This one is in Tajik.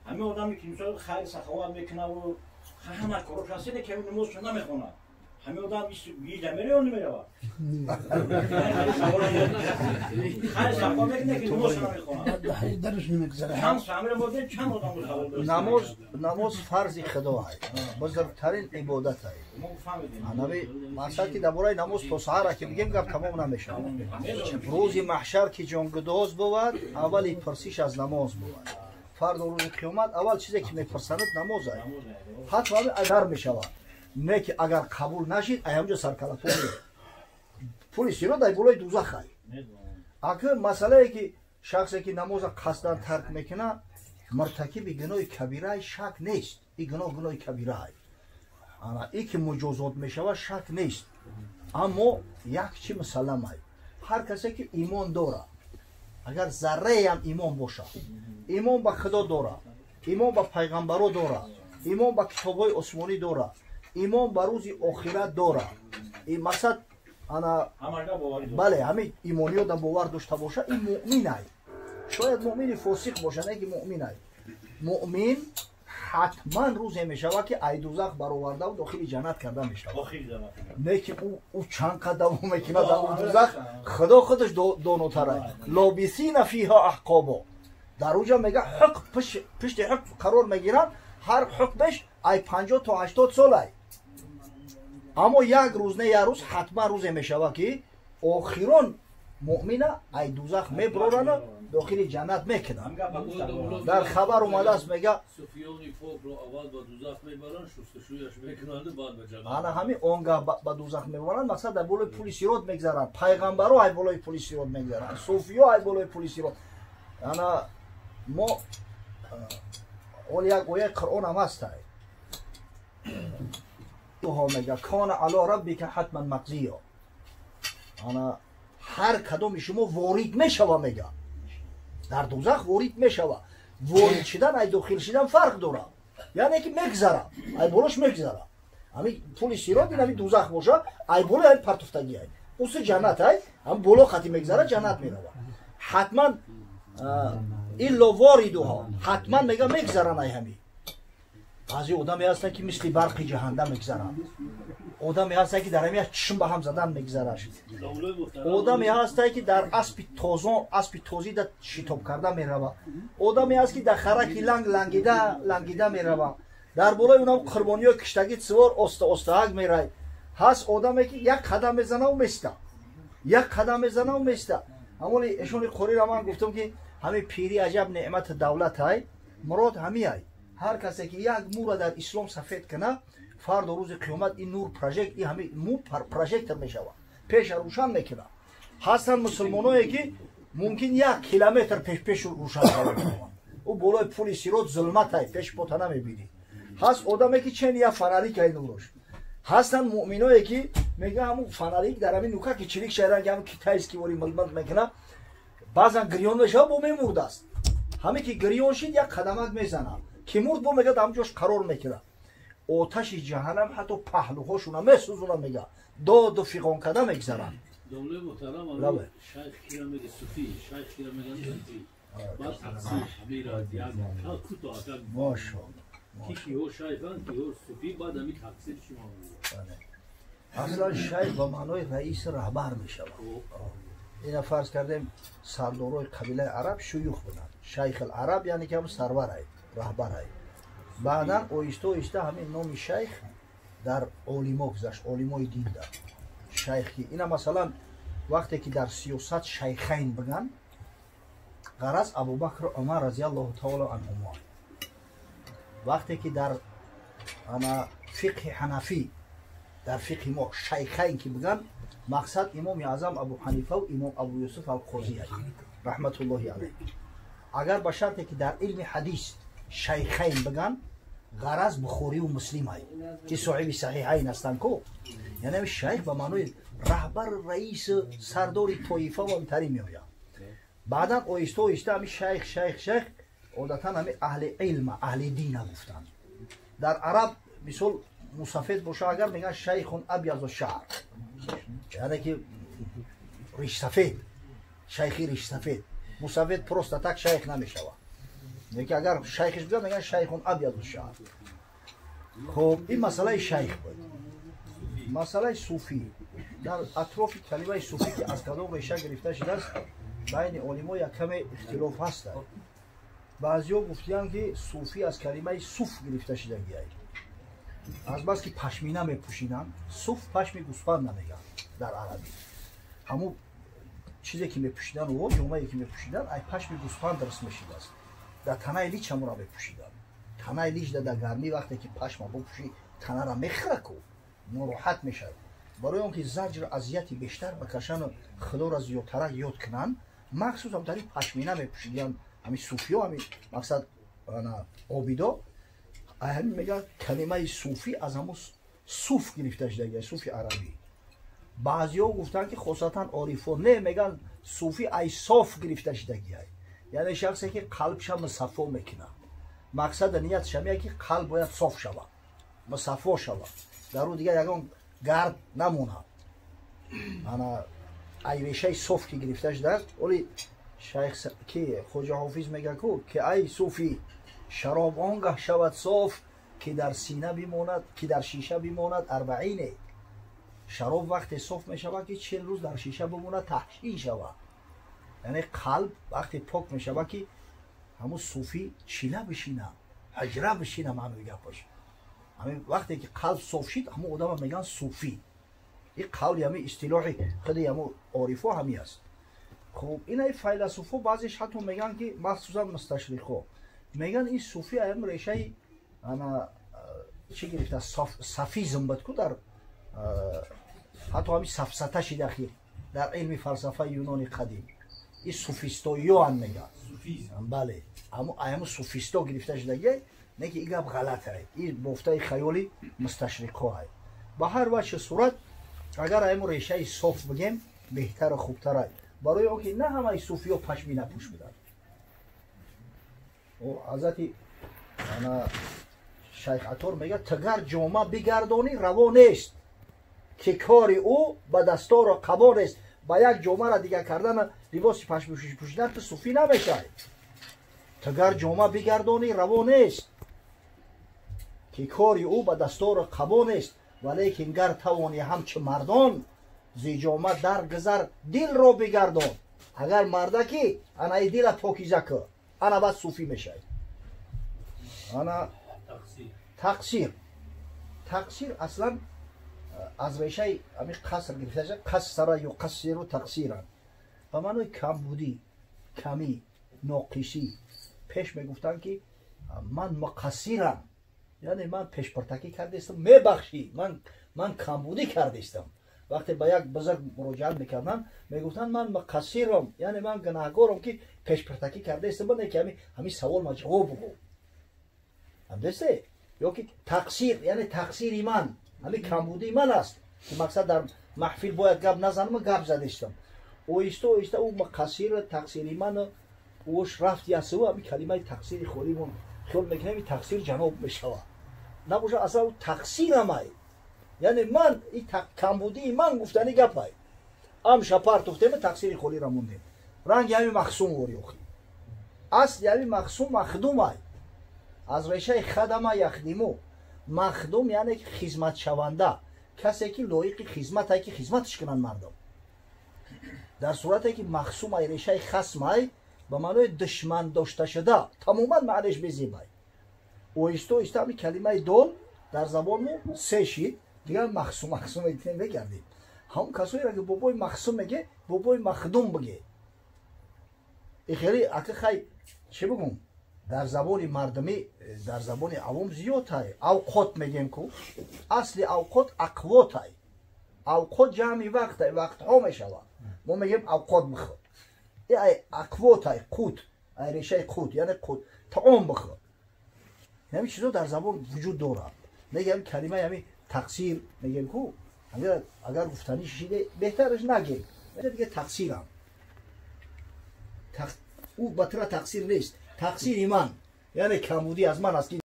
Ҳамин одаме ки мисол хайр саховат мекунаву ҳама корош ҳаст, ки ҳамин намозшо намехонад, ҳамин одам биҳишт меравад ё намеравад? Хайр саховат мекунад, ки намозшо намехонад. Чанд одам савол дорад? Намоз фарзи худо ай, бузургтарин ибодат ай. Анави мақсад ки дар бораи намоз то саҳара ки бигем, гап тамом намешавад. Рӯзи маҳшар ки ҷонгудоз бувад, аввали пурсиш аз намоз бувад. Фардо рӯзи қиёмат аввал чизе ки мепурсанад, намоз ай. Ҳатман агар мешавад, не ки агар қабул нашид, ай ҳамҷо саркалафо пули сирот ай болои дузах ай. Аки масъалае ки шахсе ки намоза қасдан тарк мекунад, муртакиби гуноҳи кабираи, шак нест. И гуноҳ гуноҳи кабираай. Ана и ки муҷозот мешавад, шак нест. Аммо як чи мусалламай: ҳар касе ки имон дорад, агар зарраеам имон бошад, имон ба худо дорад, имон ба пайғамбаро дорад, имон ба китобҳои осмонӣ дорад, имон ба рӯзи охират дорад, мақсад ана бале, ҳамин имониё да бовар дошта бошад, ин муъмин ай. Шояд муъмини фосиқ бошад, не ки муъмин ай. Муъмин ҳатман рӯзе мешавад, ки ай дузах баровардаву дохили ҷаннат карда мешавад. Не ки ӯ чанд қад давом мекунад дар он дузах, худо худаш донотарай. Лобисина фиҳа аҳқобо, дар уҷа мега ҳуқб пишти ҳуқб қарор мегиранд. Ҳар ҳуқбеш ай 50 то 80 сол ай. Аммо як рӯз не, як рӯз ҳатман рӯзе мешавад, ки охирон муъмина ай дузах меброрану дохили ҷаннат мекунад. Дар хабар омадааст, мега ана ҳамин он гаҳ ба дузах мебаранд. Мақсад, дар болои пули сирот мегзаранд. Пайғамбаро ай болои пули сирот мегзаранд, суфиё ай болои пули сирот. Ана мо ол як ояи Қуръон ҳам ҳастай, мега: кана ала раббика ҳатман мақзия. Ана ҳар кадоми шумо ворид мешава, мега, дар дузах ворид мешава. Ворид шидан ай дохил шидан фарқ дорад, яъне ки мегзара, ай болош мегзара. Ҳами пули сирот ин ҳами дузах боша, ай болои ай партуфтагӣ ай уси ҷаннат ай, ҳам боло хати мегзара, ҷаннат мерава ҳатман. Илло воридуҳо, ҳатман мега, мегзаран ай ҳами. Баъзе одаме ҳастанд, ки мисли барқи ҷаҳанда мегзаранд. Одаме ҳастанд, ки дар ҳами чишм ба ҳам задан мегзараш. Одаме ҳастанд, ки дар аспи тозон, аспи тозида шитоб карда мерава. Одаме ҳаст, ки дар хараки ланг лангида лангида мерава. Дар болои унам қурбониҳои киштагӣ сивор оста остаак мерай. Ҳаст одаме, ки як қадам мезанаву места, як қадам мезанаву места. Ҳамони эшони қориро ман гуфтам, ки ҳамин пирӣ аҷаб неъмати давлат ай. Мурод ҳами ай: ҳар касе ки як мӯра дар ислом сафед кунад, фардо рӯзи қиёмат ин нур прожект, ин ҳами мӯ прожектор мешавад, пеша рӯшан мекунад. Ҳастанд мусулмоное, ки мумкин як километр пеш пеш рӯшан шавад. Ӯ болои пули сирот зулмат ай, пеш пота намебинӣ. Ҳаст одаме, ки чен як фонарик ай нурош. Ҳастанд муъминое, ки мега, ҳамун фонарик дар ҳамин нука ки чирик шайранги ҳамин китайский вори милмилт мекунад. Баъзан гирён мешавад, бо мемурдааст. Ҳаме ки гирён шид, як қадамак мезанад, ки мурд, бо мега, ҳам ҷош қарор мекунад. Оташи ҷаҳаннам ҳатто паҳлӯҳошуна месӯзонад, мега, доду фиғон карда мегзаранд. Домлаи муҳтарам, шайх кира меги суфӣ, шайх кира меган суфӣ, баъд тақсим мерад як кӯтоҳ. Мошоалло. Ки киҳо шайханд, киҳо суфӣ, баъд ҳами тақсир шумо. Аслан шайх ба маънои раиси, раҳбар мешавад. Ина фарз кардем, сардорои қабилаи араб шуюх буданд. Шайх араб, яъне ки ҳам сарварай, раҳбарай. Баъдан оҳиста оҳиста ҳамин номи шайх дар олимо гузашт, олимои динда шайхи. Ина масалан, вақте ки дар сиёсат шайхайн биган, ғараз Абубакр, Умар разиаллоҳу таоло анҳумо. Вақте ки дар ана фиқҳи ҳанафӣ, дар фиқҳи мо шайхайн ки биган, мақсад имоми аъзам Абу Ҳанифаву имом Абу Юсуф Алқозӣ раҳматуллоҳи алайҳ. Агар ба шарте ки дар илми ҳадис шайхайн биган, ғараз Бухориву Муслимай, ки соҳиби саҳиҳайн ҳастанд ку. Яъне шайх ба маънои раҳбар, раис, сардори тоифа ва интари меояд. Баъдан оҳиста оҳиста ҳами шайх, шайх, шайх одатан ҳами аҳли илма, аҳли дина гуфтанд. Дар араб мисол мусафед боша агар, мегӯянд шайхун абязу шаър, яъне ки ришсафед, шайхи ришсафед. Мусафед просто так шайх намешавад. Лекин агар шайхиш бигӯяд, мегӯянд шайхун абяду шаър. Хуб, ин масъалаи шайх буд. Масъалаи суфӣ. Дар атрофи калимаи суфӣ, ки аз кадом реша гирифта шудааст, байни олимо як каме ихтилоф ҳастанд. Баъзиҳо гуфтиянд, ки суфӣ аз калимаи суф гирифта шудагиай, азбаски пашмина мепӯшиданд. Суф пашми гӯсфанд намегӯянд дар арабӣ. Ҳамун чизе ки мепӯшиданд, о ҷомае ки мепӯшиданд, ай пашми гӯсфанд дарст мешидааст. Дар танаи лич ҳамонро мепӯшиданд. Танаи лич дар гармӣ вақте ки пашма бупӯшӣ, танара мехӯраку нороҳат мешавад. Барои он ки заҷр азияти бештар бакашану худоро зиёдтарак ёд кунанд, махсусан дар ин пашмина мепӯшидиянд ҳамин суфиё, ҳамин мақсад обидо. Ҳамин мегӯяд, калимаи суфӣ аз ҳамун суф гирифта шудагия, суфи арабӣ. Баъзиҳо гуфтанд, ки хосатан орифо не, мегӯянд, суфӣ ай соф гирифта шудагиай, яъне шахсе ки қалбша мусаффо мекунад. Мақсада ниятш ҳамия, ки қалб бояд соф шавад, мусаффо шавад, дар ӯ дигар ягон гард намонад. Ана ай решаи соф ки гирифта шудааст. Оли шайх ки Хоҷа Ҳофиз мегӯяд ку, ки ай суфӣ, шароб он гаҳ шавад соф, ки дар сина бимонад, ки дар шиша бимонад арбаине. Шароб вақте соф мешавад, ки 40 рӯз дар шиша бимонад, таҳшин шавад. Яъне қалб вақте пок мешавад, ки ҳамун суфӣ чила бишина, ҳаҷра бишина, маънои гапаш. Ҳамин вақте ки қалб соф шид, ҳамун одама мегӯянд суфӣ. Ин қавли ҳамин истилоҳи худи ҳамун орифо ҳамин аст. Хуб, инаи файласуфо баъзеш ҳатто мегӯянд, ки махсусан мусташриқҳо мегӯянд, ин суфӣ ҳам решаи ана чӣ гирифта, софизм буд ку, дар ҳатто ҳамин сафсата шид ахир дар илми фалсафаи юнони қадим. Ин суфистоиёан мегӯянд. Бале, ҳамун суфисто гирифта шудагия, не ки ин гап ғалат ай, ин бофтаи хаёли мусташриқҳо. Ба ҳар вачҳи сурат, агар ҳамун решаи соф бигем, беҳтару хубтар, барои он ки на ҳамаи суфиё пашминапӯш буданд. Ҳазрати шайх Атор мегӯяд: тагар ҷома бигардонӣ, раво нест, ки кори ӯ ба дастору қабо нест. Ба як ҷомаро дигар кардан, либоси пашмпӯшидан ту суфӣ намешавӣ. Тагар ҷома бигардонӣ, раво нест, ки кори ӯ ба дастору қабо нест, валекин гар тавонӣ ҳамчу мардон, зи ҷома дар гузар, дилро бигардон. Агар мардакӣ, анаи дила покиза кӯ, ана баъд суфӣ мешавӣ. Ана тақсир. Тақсир аслан аз решаи ҳамин қаср гирифта шуда, қассара юқассиру тақсиран, ба маънои камбудӣ, камӣ, ноқисӣ. Пеш мегуфтанд, ки ман муқассирам, яъне ман пешпуртакӣ кардастам, мебахшӣ, ман камбудӣ кардастам. Вақте ба як бузург муроҷиат мекарданд, мегуфтанд: ман муқассирам, яъне ман гунаҳгорам, ки пешпуртакӣ кардаистам, бане ки ҳамин савол ма ҷавоб бугӯ. Ҳамдесте ё ки тақсир, яъне тақсири ман, ҳамин камбудии ман аст, ки мақсад дар маҳфил бояд гап назанам, гап задистам. Оҳиста оҳиста ӯ муқассир, тақсири ман ӯш рафт ясу, ҳамин калимаи тақсири холимон хиёл мекунем, тақсир ҷаноб мешавад. Набошад, аслан ӯ тақсирамай, яъне ман камбудии ман гуфтани гапай. Амша партофтема, тақсири холиро мондем. Ранги ҳамин махсум вори охи. Асли ҳамин махсум махдумай, аз решаи хадама яхдиму. Махдум яъне хизматшаванда, касе ки лоиқи хизматай, ки хизматш кунанд мардум. Дар сурате ки махсумай решаи хасмай, ба маънои душман дошта шуда, тамоман маънеш безебай. Оҳиста оҳиста ҳамин калимаи дол дар забонмо се шид, дигар махсум махсум мегардем. Ҳамон касоеро ки бобои махсум меге, бобои махдум биге. Ихели ака, хай, чӣ бигум, дар забони мардумӣ, дар забони авом зиёдтай. Авқот мегем ку, асли авқот ақвотай. Авқот ҷамъи вақтай, вақтҳо мешавад. Мо мегем авқот бихӯр, ай ақвотай, қут, ай решаи қут, яъне қут, таом бихӯр. Ҳамин чизо дар забон вуҷуд дорад. Мегем калимаи ҳамин тақсир мегем ку, агар гуфтанӣ шиде, беҳтараш нагем, дига тақсирам. Ӯ ба тура тақсир нест, тақсири ман, яъне камбудӣ аз ман аст ки